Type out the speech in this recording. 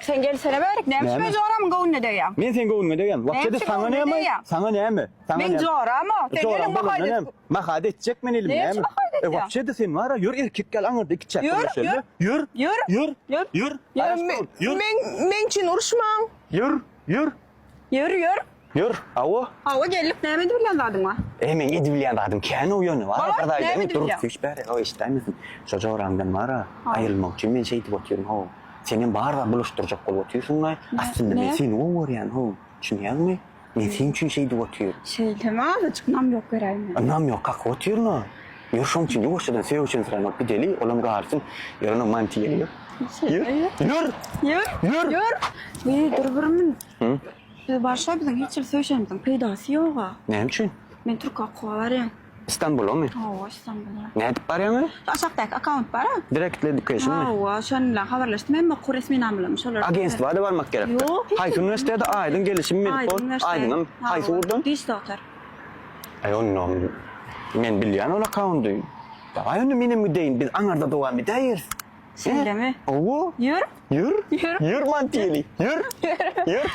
Sen gelsene bärik. Näme üçin Näme? men joramyň göwnüne degýäň? Men seň göwnüňe degýän. Wapşe-de üçin saňa göwnüne näme? degýäň? Saňa näme? Saňa Meň näme? joram o. Sen Joram gelin bolanda mahaýda näme? Mahaýda etjek men elimi Näme näme? üçin mahaýda E etýäň? wapşe-de sen bar-a, ýör erkek ýaly aňyrda ikiçäk Ýör, gürleşeli. ýör. Ýör. Ýör. Ýör. Ýör. Ýör. Ýör. Garaş dur. Ýör. Men meň üçin uruşmaň. Ýör. Ýör. Ýör, ýör. Ýör. Hawa. Hawa geldik. Näme edibilýän zadyň bar? E meň edibilýän zadym kän-ow ýöne bar-a Bala, bir zat näme aýdaýyn dur edibilýäň? süýş bäri hawa eşidäýmesin. Şo joraňdan bar-a aýrylmak üçin men şeýdip otyryn how. Senem bar zat bulaşdyrjak bolup otyrsyň-laý. Aslynda men Ne? seni gowy görýän how. Düşünýäňmi? Men seň üçin şeýdip otyryn. Şeýdeme azajyk ynam ýok beräýme. Ynam ýok kakyp otyryn-a. Ýör şoň üçin ýuwaşjadan sögüşensirän bolup gideli, olam galsyn. Ýör onam mantiýa ýör. Ýör. Ýör. Ýör. Ýör. Ýör. Wiý dur bir minut. Biz barşa biziň hiç hili söýşenimiziň peýdasy ýoga. Näme üçin? Men türke okuwa barýan. Istanbulamy? Hawa, Istanbula. Nädip barýaň? Şu aşakdaky akkaunt bar-a. Direct Education-my? Hawa, şonuň bilen habarlaşdym. Hem okuw resminamalarymy şolar. Agentstwa-da barmak gerekdir. Ýok, hiç Haýsy uniwersitete? Aýdyň gelişim Aýdyň uniwersitet. Aýdyňam. Haýsy ugurdan? Diş dogtor. Aý onda men bilýän ol akkaundy. Dawaý onda menem gideýin. Biz aňarda dowam edäýeris. Şeýlemi? Hawa. Ýör. Ýör. Ýör. Ýör mantiýeli. Ýör. Ýör.